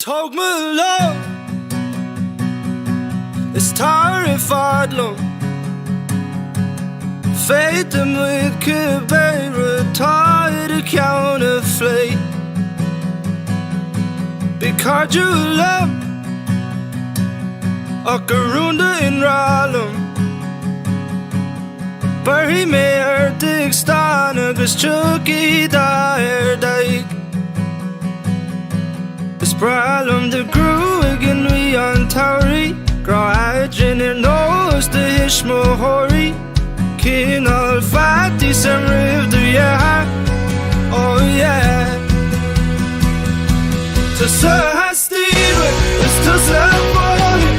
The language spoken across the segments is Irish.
Tóg mo lámh is tar i bhfad liom. Féadfaidh muid cibé rud atá i do cheann a phlé. Bí cairdiúil liom ach go rúnda i ngrá liom. Beirfidh mé ort ag stánadh agus tiocfaidh dath ar d'aghaidh. Is breá liom do ghruaig i mí an tsamhraidh, grá eadrainn ar nós do thuismitheoirí, cineál faitíos orm roimh do dheartháir, oh yeah. Tusa a theastaíonn uaim, is tusa a fágfaidh,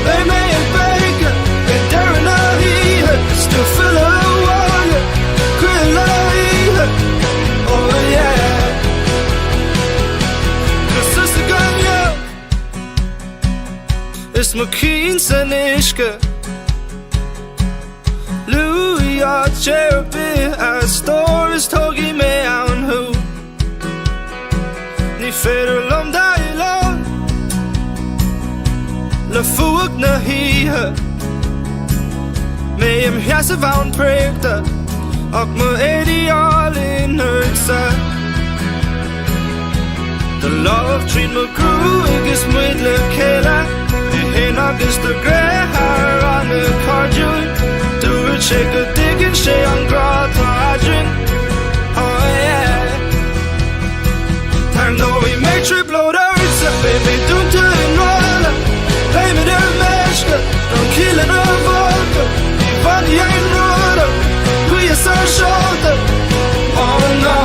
beidh mé ag béiceadh ag deireadh na hoíche, is tú filleadh abhaile, chuile oíche, oh yeah. Tusa gan Is mo chinn san uisce Luaigh áit ar bith a stór is tógfaidh mé ann thú Ní féidir liom déileáil Le fuacht na hoíche Mé im sheasamh ann préachta Ach mo éadaí álainn ortsa Do lámh tríd mo ghruaig is muid le chéile Mé féin agus do dheartháir an-chairdiúil Dúirt sé go dtuigeann sé an grá atá eadrainn Oh yeah Tarraingeoidh mé trioblóid ortsa Beidh mé dúnta i ngrá leat Beidh mé ar meisce Gan chiall ina bhfocal Ní bhainfidh aon rud ort Gríos ár seolta Oh no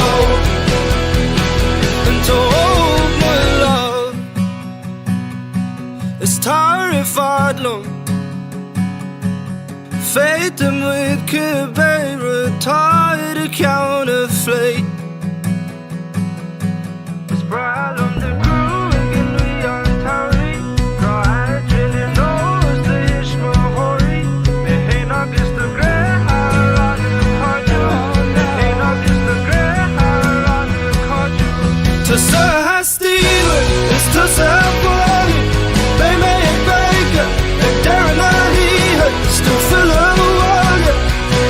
Tóg mo lámh Is tar i bhfad liom Féadfaidh muid cibé rud atá i do cheann a phlé. Is breá liom do ghruaig i mí an tsamhraidh, grá eadrainn ar nós do thuismitheoirí, mé féin agus do dheartháir an-chairdiúil, mé féin agus do dheartháir an-chairdiúil. Tusa a theastaíonn uaim, is tusa a fágfaidh, beidh mé ag béiceadh ag deireadh na hoíche, is tú filleadh abhaile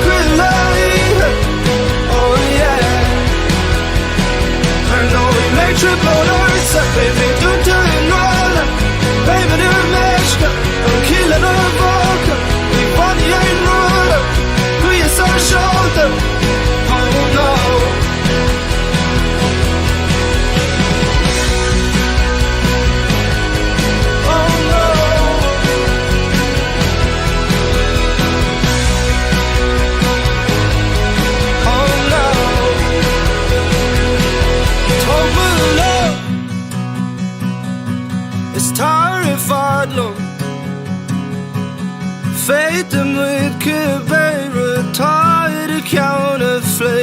chuile oíche, oh yeah. Tarraingeoidh mé trioblóid ortsa, beidh mé dúnta i ngrá leat, beidh mé ar meisce, gan chiall ina bhfocal, ní bhainfidh aon rud ort, gríos ár seolta, oh no. Oh no. Oh no. Tóg mo lámh Is tar i bhfad liom Féadfaidh muid cibé rud atá i do cheann a phlé.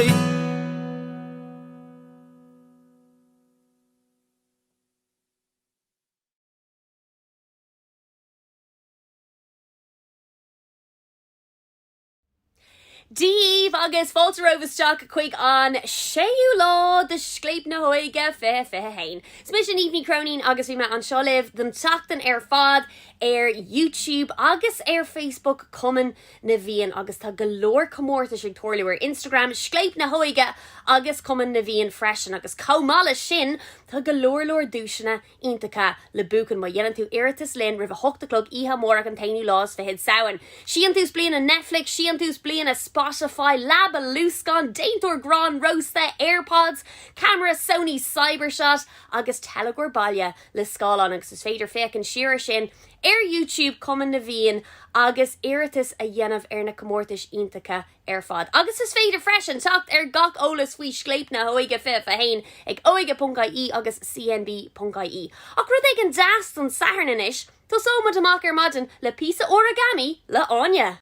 Dia daoibh agus fáilte romhaibh isteach chuig an séú lá de Scléip na hÓige 2021. Is mise Niamh Ní Chróinín agus bhí mé anseo libh don tseachtain ar fad ar YouTube agus ar Facebook Cumann na bhFiann agus tá go leor comórtais ag tarlú ar Instagram Scléip na hÓige agus Cumann na bhFiann freisin agus chomh maith leis sin tá go leor leor duaiseanna iontacha le buachan má dhéanann tú iarratas linn roimh 8 a chlog oíche amárach an t-aonú lá is fichead Samhain. Síntiús bliana Netflix, síntiús bliana Spotify, leaba luascáin, déantóir grán rósta, AirPods, ceamara Sony Cybershot agus teilgeoir baile le scáileán agus is féidir féachaint siar air sin ar YouTube Cumann na bhFiann agus iarratas a dhéanamh ar na comórtais iontacha ar fad. Agus is féidir freisin teacht ar gach eolas faoi Scléip na hÓige 21 ag óige.ie agus cnb.ie. Ach rud éigin deas don Satharn anois, tosóidh muid amach ar maidin le píosa origami le Áine!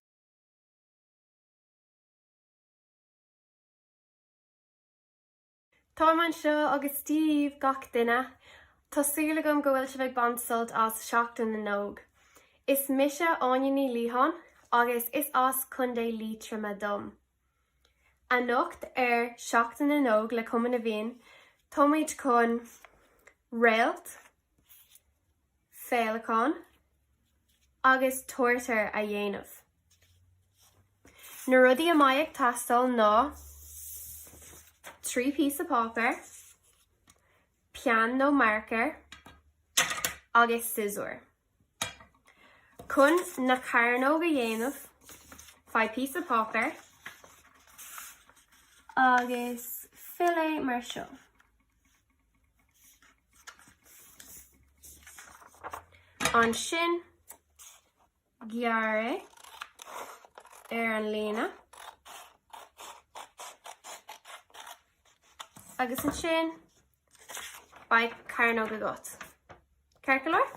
Táim anseo agus Dia daoibh gach duine. Tá súil agam go bhfuil sibh ag baint sult as Seachtain na nÓg. Is mise Áine Ní Liatháin agus is as Contae Liatroma dom. Anocht ar Seachtain na nÓg le Cumann na bhFiann, táimid chun réalt. Féileacán agus Turtar a dhéanamh. Na rudaí a mbeidh ag teastáil ná 3 píosa páipéir, peann nó marcóir agus siosúr. Chun na cearnóg a dhéanamh, faigh píosa páipéir agus fill é mar seo. Ansin, gearr é ar an líne agus ansin beidh cearnóg agat. Ceart go leor?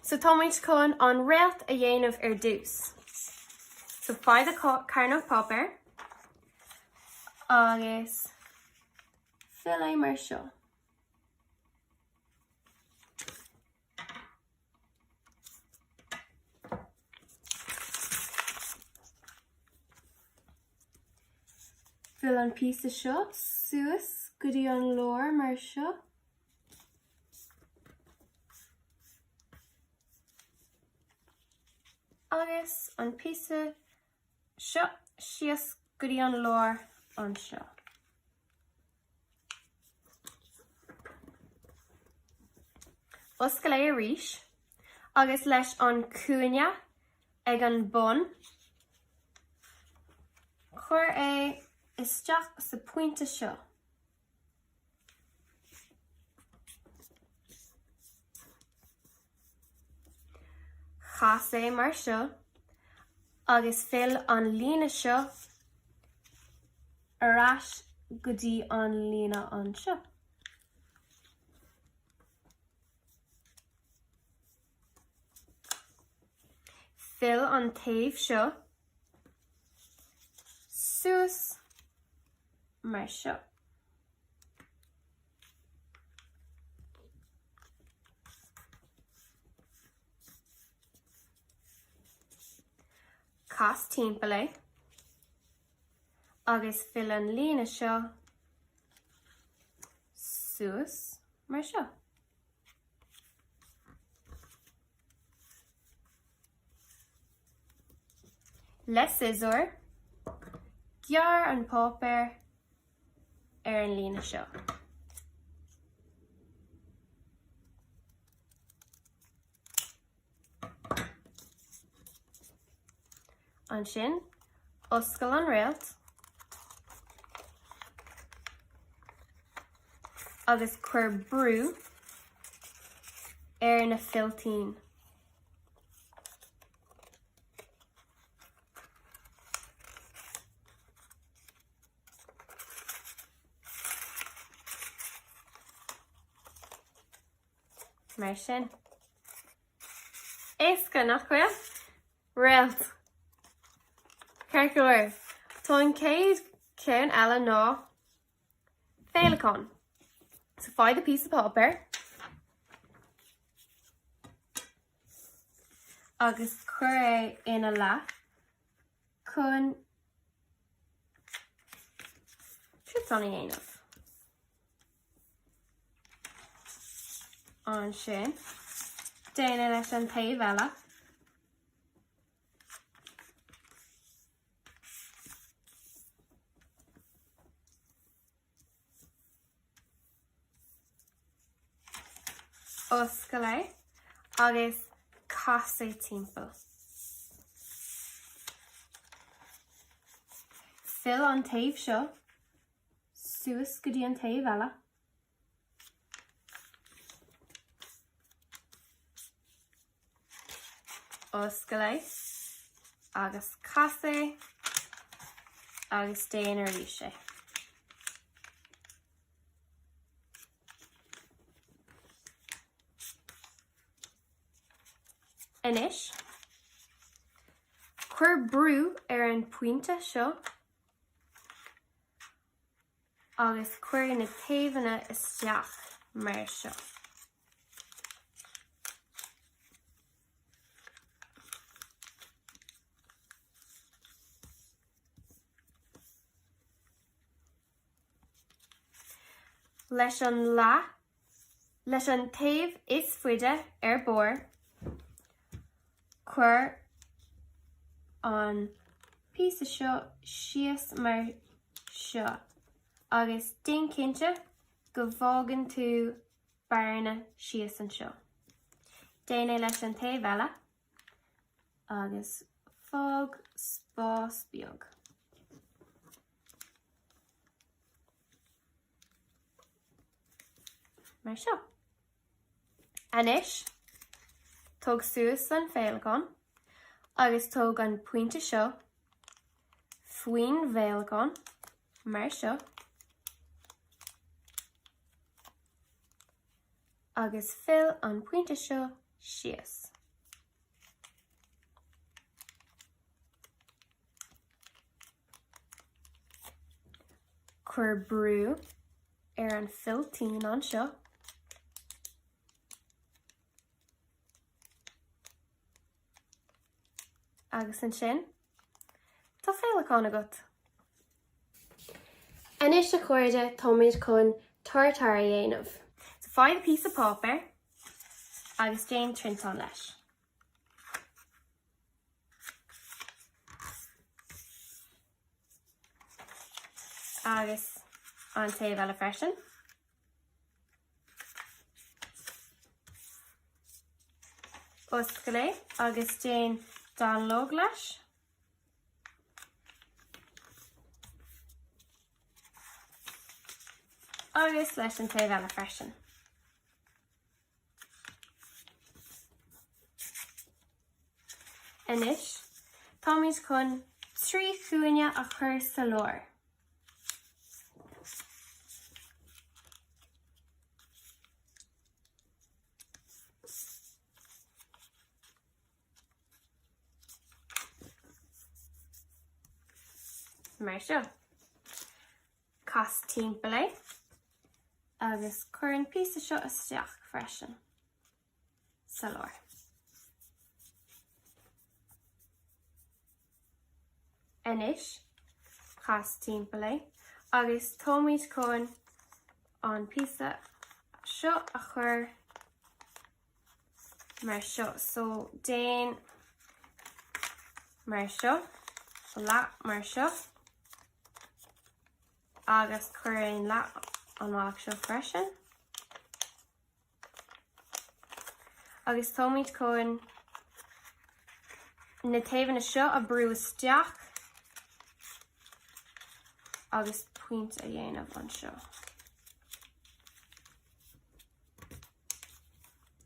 So táimid chun an réalt a dhéanamh ar dtús. So faigh do cearnóg páipéir agus fill é mar seo. Fill an píosa seo suas go dtí an lár mar seo. Agus an píosa seo síos go dtí an lár anseo. Oscail é arís agus leis an cúinne ag an bun, cuir é isteach sa pointe seo. Cas é mar seo agus fill an líne seo ar ais go dtí an líne anseo. Fill an taobh seo suas mar seo. Cas timpeall é agus fill an líne seo suas mar seo. Le siosúr, gearr an páipéar ar an líne seo. Ansin, oscail an réalt agus cuir brú ar na filltín. Mar sin. Éasca, nach bhfuil? Réalt. Ceart go leor. Tá an chéad cheann eile ná féileacán. So faigh do píosa páipéir agus cuir é ina leath chun triotán a dhéanamh. Ansin, déan é leis an taobh eile. Oscail é agus cas é timpeall. Fill an taobh seo suas go dtí an taobh eile. Oscail é agus cas é agus déan arís é. Anois, cuir brú ar an pointe seo agus cuir na taobhanna isteach mar seo. Leis an leath. Leis an taobh is faide ar barr, cuir an píosa seo síos mar seo agus déan cinnte go bhfágann tú bearna síos anseo. Déan é leis an taobh eile agus fág spás beag. Mar seo. Anois, tóg suas an féileacán agus tóg an pointe seo faoin bhféileacán, mar seo, agus fill an pointe seo síos. Cuir brú ar an filltín anseo. Agus ansin, tá féileacán agat! Anois a chairde, táimid chun turtar a dhéanamh. So faigh píosa páipéir agus déan triantán leis. Agus an taobh eile freisin. Oscail é agus déan dallóg leis. Agus leis an taobh eile freisin. Anois, táimid chun 3 chúinne a chur sa lár. Mar seo. Cas timpeall é agus cuir an píosa seo isteach freisin sa lár. Anois, cas timpeall é agus táimid chun an píosa seo a chur mar seo. So déan mar seo, leath mar seo agus cuir aon leath an bealach seo freisin. Agus táimid chun na taobhanna seo a brú isteach agus pointe a dhéanamh anseo.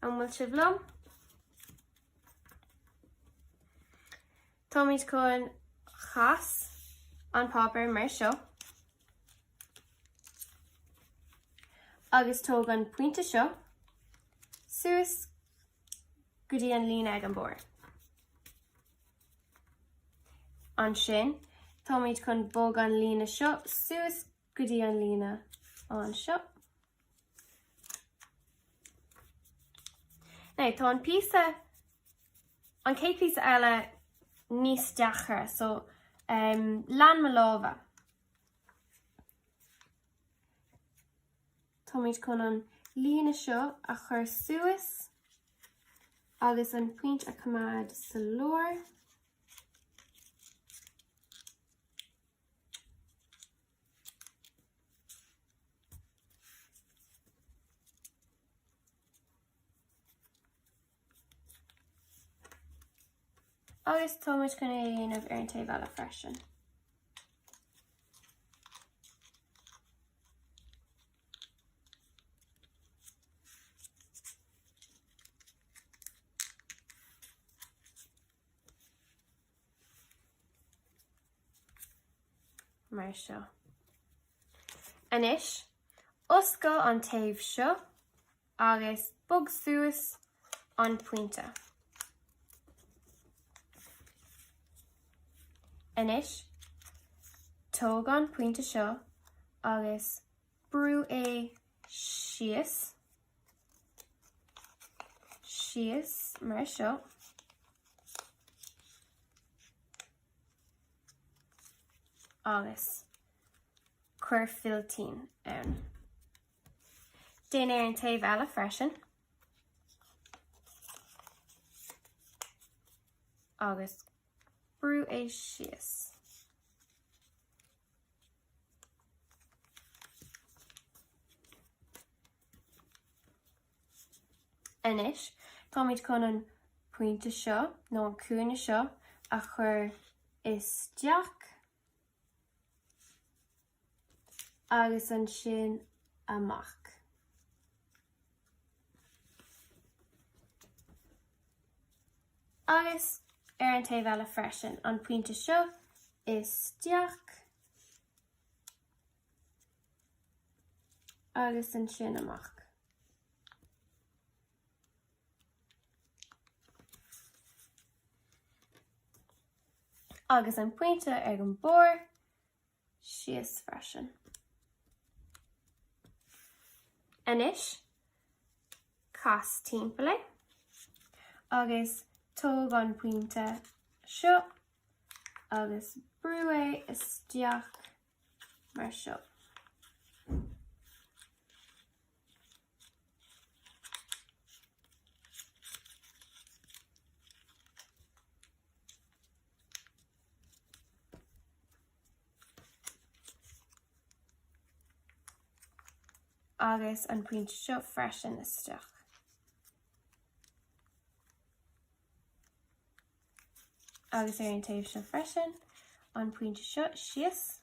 An bhfuil sibh liom? Táimid chun cas an páipéar mar seo agus tóg an pointe seo suas go dtí an líne ag an barr. Ansin, táimid chun bog an líne seo suas go dtí an líne anseo. Now, tá an píosa, an chéad píosa eile níos deacra, so um, lean mo lámha. Táimid chun an líne seo a chur suas agus an pointe a choimeád sa lár. Agus táimid chun é a dhéanamh ar an taobh eile freisin. Mar seo. Anois, oscail an taobh seo agus bog suas an pointe. Anois, tóg an pointe seo agus brú é síos, síos mar seo. Agus cuir filltín ann. Déan ar an taobh eile freisin. Agus brú é síos. Anois, táimid chun an pointe seo, nó an cúinne seo, a chur isteach agus ansin amach. Agus ar an taobh eile freisin, an pointe seo isteach agus ansin amach. Agus an pointe ag an barr síos freisin. Anois, cas timpeall é agus tóg an pointe seo agus brú é isteach mar seo. Agus an pointe seo freisin isteach. Agus ar an taobh seo freisin, an pointe seo síos.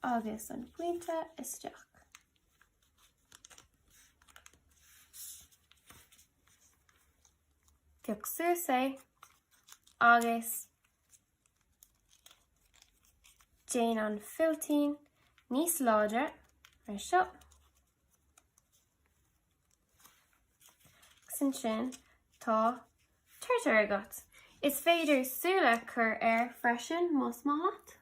Agus an pointe isteach. Pioc suas é agus déan an filltín níos láidre mar seo. Agus ansin tá turtar agat. Is féidir súile a chur air freisin más maith leat.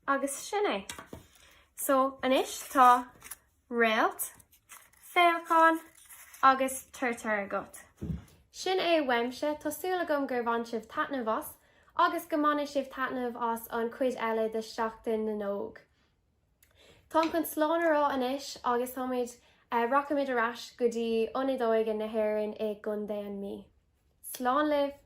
Agus sin é. So anois tá réalt, féileacán agus turtar agat. Sin é uaimse, tá súil agam gur bhain sibh taitneamh as agus go mbainfidh sibh taitneamh as an chuid eile de Seachtain na nÓg. Táim chun slán a rá anois agus táimid, rachaimid ar ais go dtí Ionad Óige na hÉireann i gContae an Mí. Slán libh!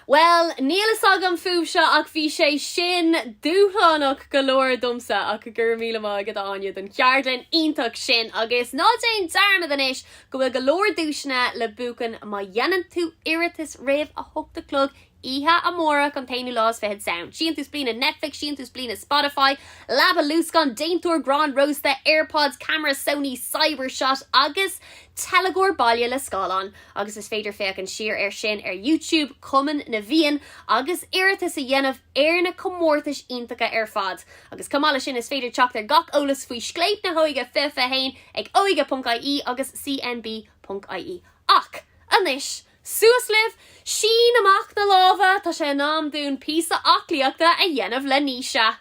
Bhuel, níl fhios agam fúibhse ach bhí sé sin dúshlánach go leor domsa ach go raibh míle maith agat a Áine don cheardlann iontach sin agus ná déan dearmad anois go bhfuil go leor duaiseanna le buachan má dhéanann tú iarratas roimh 8 a chlog oíche amárach an t-aonú lá is fichead Samhain. Síntiús bliana Netflix, síntiús bliana Spotify, leaba luascáin, déantóir grán rósta, AirPods, ceamara Sony Cyber-shot agus teilgeoir baile le scáileán. Agus is féidir féachaint siar air sin ar YouTube Cumann na bhFiann agus iarratas a dhéanamh ar na comórtais iontacha ar fad. Agus chomh maith leis sin is féidir teacht ar gach eolas faoi Scléip na hÓige 2021 ag óige.ie agus cnb.ie. Ach anois, suas libh, sín amach na lámha, tá sé in am dúinn píosa aclaíochta a dhéanamh le Naoise!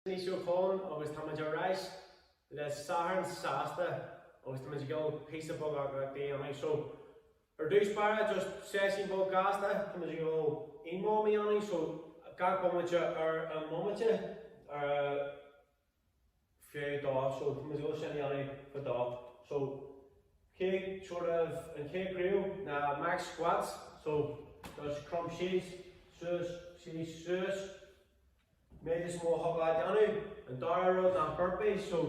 Naoise Ó Conn agus táimid ar ais le Satharn Sásta agus táimid ag dul píosa beag aclaíochta a dhéanamh. So, ar dtús báire, just seisiún beag gasta, táimid ag dul EMOM a dhéanamh, so gach bomaite ar an mbomaite ar feadh dó, so táimid ag dul sin a dhéanamh fadó. So, chéad sort of, an chéad craobh ná max squats, so just crom síos, suas, síos, suas. Méid is mó a thig leat déanamh. An dara rud ná burpees, so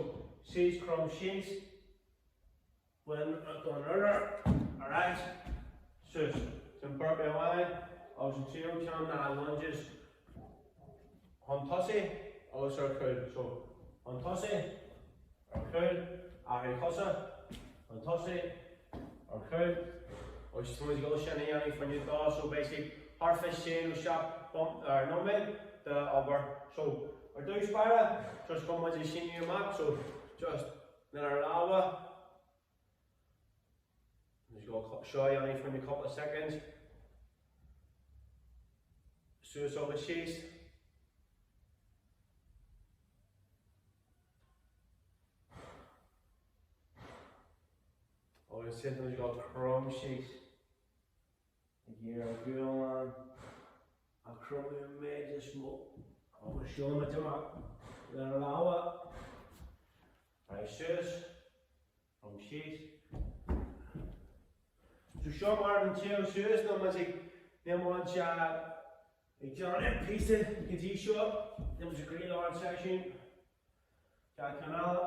síos, crom síos, bain don urlár, ar ais, suas. Sin burpee amháin agus an tríú ceann ná lunges chun tosaigh agus ar chúl. So chun tosaigh, ar chúl, athraigh cosa, chun tosaigh, ar chúl, agus tá muid ag dul sin a dhéanamh fá choinne dó, so beidh sé thart fá sé nó seacht nóiméad de obair. So, ar dtús báire, just chun muid a síneadh amach, so just lenár lámha, muid ag dul seo a dhéanamh fá choinne cúpla seconds. Suas agus síos. Agus ansin tá muid ag dul crom síos. Ag iarraidh an gualainn a chromú an méid is mó. Agus siúlann muid amach lenár lámha. Right, suas, crom síos. So seo mar an téamh suas nó muid ag níl muid ag déanamh píosa go dtí seo, níl muid ag croílár an seisiún. Ceann eile.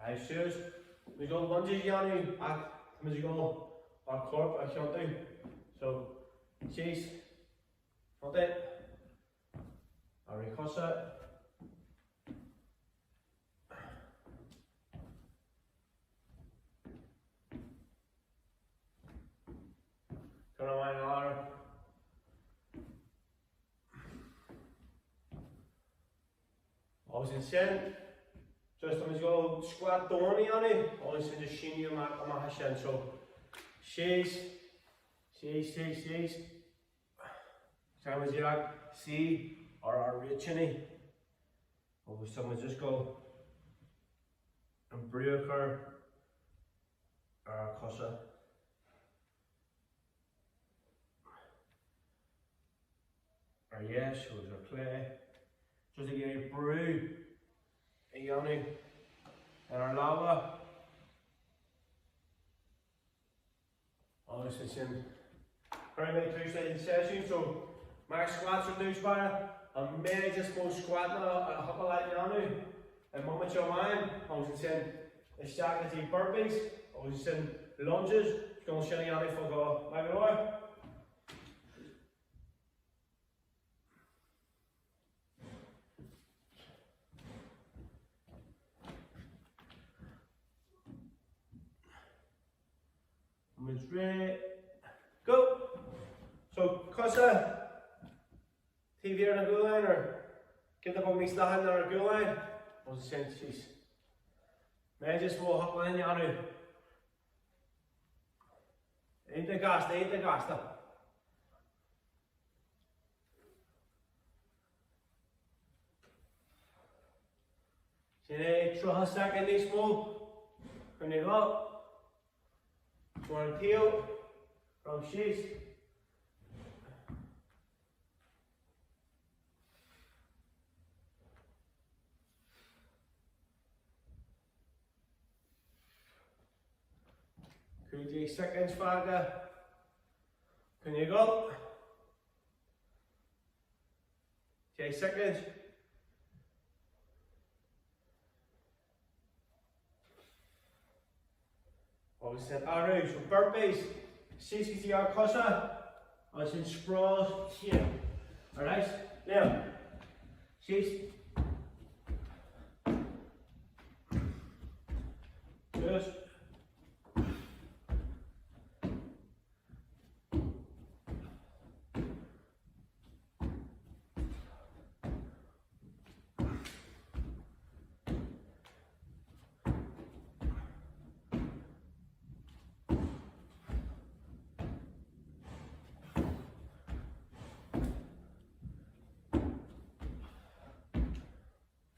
Right, suas. Muid ag dul lunges a dhéanamh ach tá muid ag dul ár corp a thiontú. So, síos, tiontaigh, athraigh cosa. Ceann amháin eile. Agus ansin, just tá muid ag dul squat domhain a dhéanamh, agus ansin just síneadh amach amach as sin. So, síos, síos, síos, síos. Tá muid ag suí ar ár réitíní. Agus tá muid just ag dul an brú a chur ar ár cosa. Ar dheis agus ar clé. Just ag iarraidh brú a dhéanamh ar ár lámha. Agus ansin cuirfidh mé tús leis an seisiún. So max squats ar dtús báire. An méid is mó squatanna a thiocfadh leat a dhéanamh i mbomaite amháin agus ansin isteach go dtí burpees agus ansin lunges. Chun sin a dhéanamh fá dhó. Maith go leor. Muid réidh. Go! So, cosa taobh thiar na gualainn or giota beag níos leathan ná ar gualainn agus ansin síos. Méid is mó a thiocfadh linn a dhéanamh. Iontach gasta, iontach gasta. Sin é, 30 soicind níos mó. Coinnigh ag dul. Seo an taobh, crom síos. 15 soicind fágtha. Coinnigh ag dul. 10 soicind. Agus sin athrú, so burpees, síos go dtí ár cosa, agus sin sprawls siar. Alright, Liam, síos. Suas.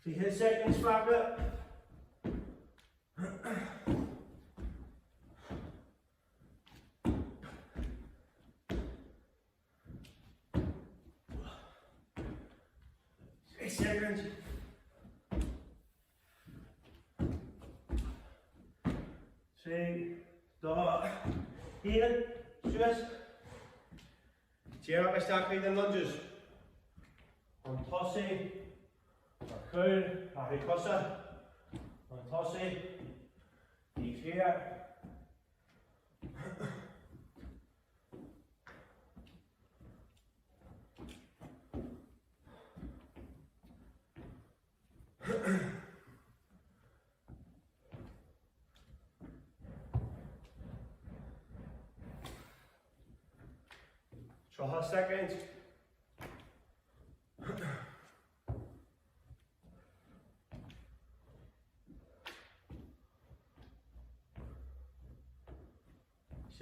20 seconds fágtha. 6 seconds. 3, 2, 1, suas. Díreach isteach chuig na lunges. Chun tosaigh, ar chúl, athraigh cosa, chun tosaigh, taobh thiar. 30 soicind.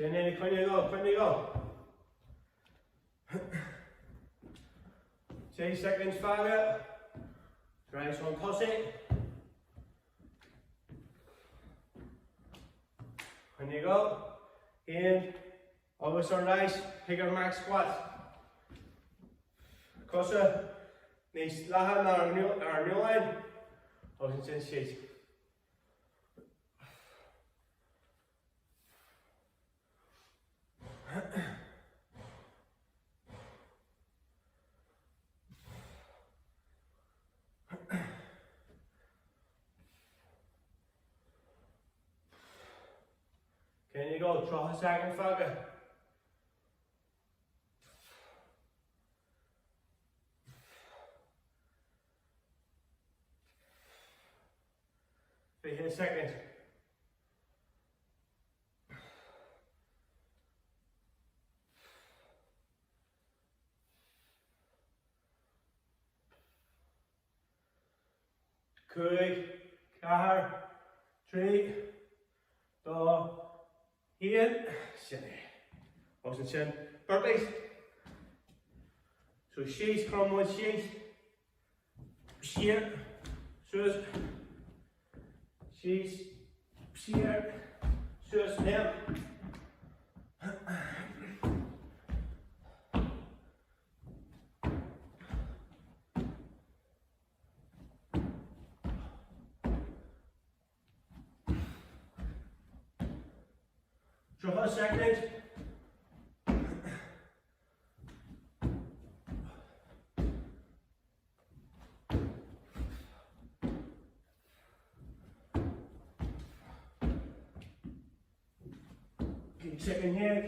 Sin é, coinnigh ag dul, coinnigh ag dul. 10 soicind fágtha. Tar éis chun tosaigh. Coinnigh ag dul. 1 agus ar ais chuig an max squat. Cosa níos leathan ná ár ngualainn agus ansin síos. Coinnigh ag dul, 30 soicind fágtha. 20 soicind. 5, 4, 3, 2, 1, sin é. Agus ansin burpees. So síos, chrom muid síos, siar, suas, síos, siar, suas, léim. 30 soicind. Soicind dhéag.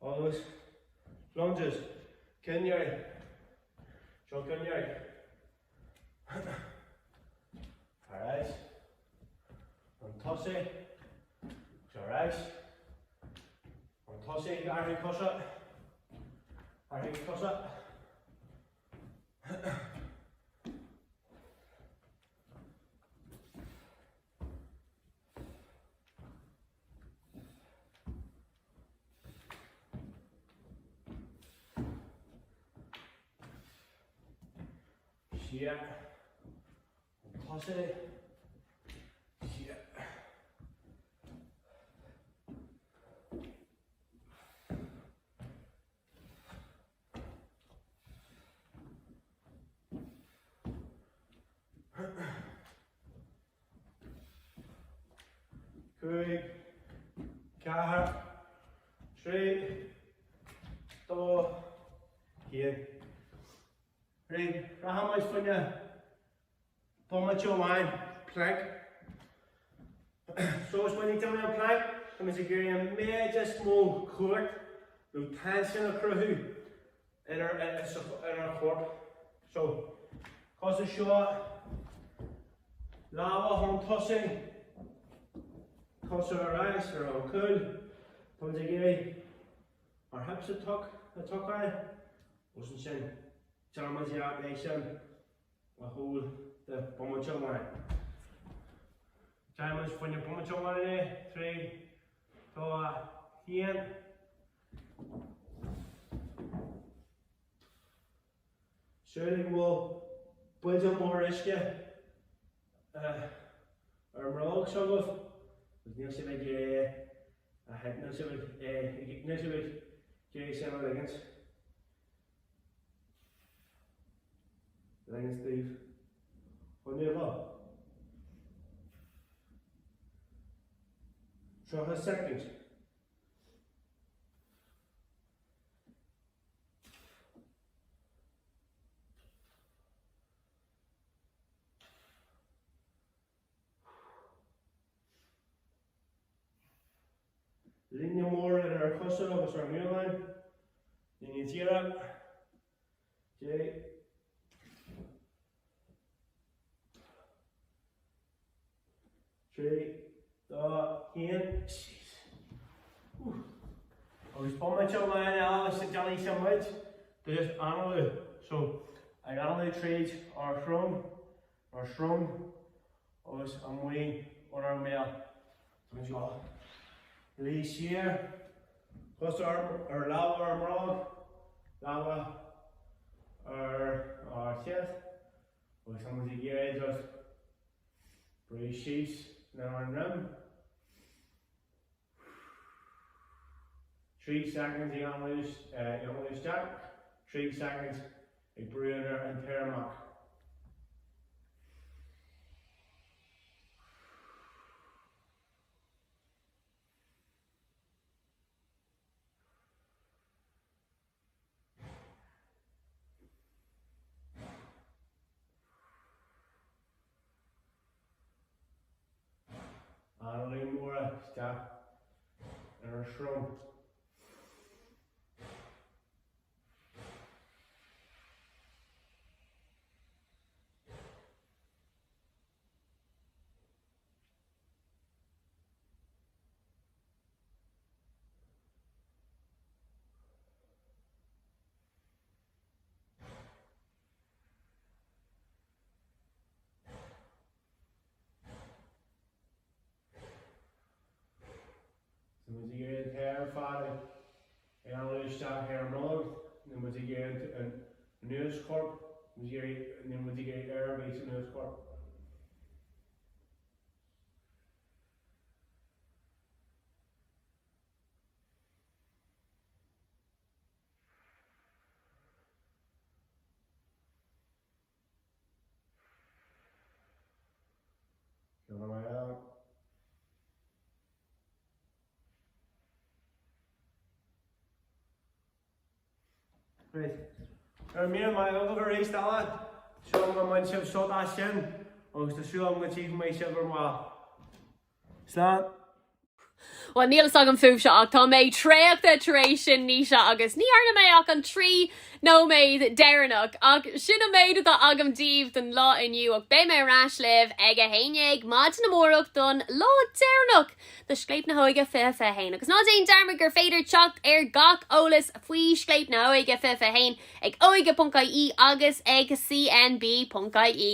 Agus lunges, ceann deiridh, seo ceann deiridh. Ar ais, chun tosaigh, agus ar ais, chun tosaigh, athrú cosa, athrú cosa. Siar, chun tosaigh, siar. 5, 4, 3, 2, 1. Right, rachaidh muid fá choinne bomaite amháin, plank. So is muid ag déanamh an plank, tá muid ag iarraidh an méid is mó cumhacht nó tension a chruthú inár chorp. So, cosa seo, lámha chun tosaigh, cosa ar ais ar an cúl, tá muid ag iarraidh ár hips a tuckáil, agus ansin déanfaidh muid é sin a thógáil do bomaite amháin. Déanfaidh muid fá choinne bomaite amháin é, 3, 2, 1. Samhlaigh go bhfuil buidéal mór uisce ar an mbróg s'agaibh agus níl sibh ag iarraidh é a níl sibh níl sibh ag iarraidh sin a ligint. Ligint daoibh. Coinnigh ag dul. 30 soicind. Líne mór idir ár cosa agus ár ngualainn. Líne díreach. 10. 3, 2, 1, síos. Agus bomaite amháin eile sa déanfaidh sé muid do just análú. So, ag análú tríd ár srón, ár srón agus amuigh ónár mbéal. So muid ag luí siar, cos ar, ar lámha ar ár mbróg, lámha ar ár chest agus tá muid ag iarraidh just brú síos lenár ndroim. 3 soicind ag análú isteach, 3 soicind ag brú ar an t-aer amach. Análú mór isteach ar an srón. So muid ag iarraidh an t-aer ar fad ag análú isteach ar an mbolg, nó muid ag iarraidh an luascorp, muid ag iarraidh, nó muid ag iarraidh aer a bheith san luascorp. Right. Go raibh míle maith agaibh arís eile. Súil agam gur bhain sibh sult as sin agus tá súil agam go dtchífidh mé sibh ar ball. Slán! Bhuel, níl fhios agam fúibhse ach tá mé traochta tar éis sin, Naoise, agus ní dhearna mé ach an 3 nóiméad deireanach. Ach sin an méid atá agam daoibh don lá inniu ach beidh mé ar ais libh ag 11 maidin amárach don lá deireanach de Scléip na hÓige 2021. Agus ná déan dearmad gur féidir teacht ar gach eolas faoi Scléip na hÓige 2021 ag óige.ie agus ag cnb.ie.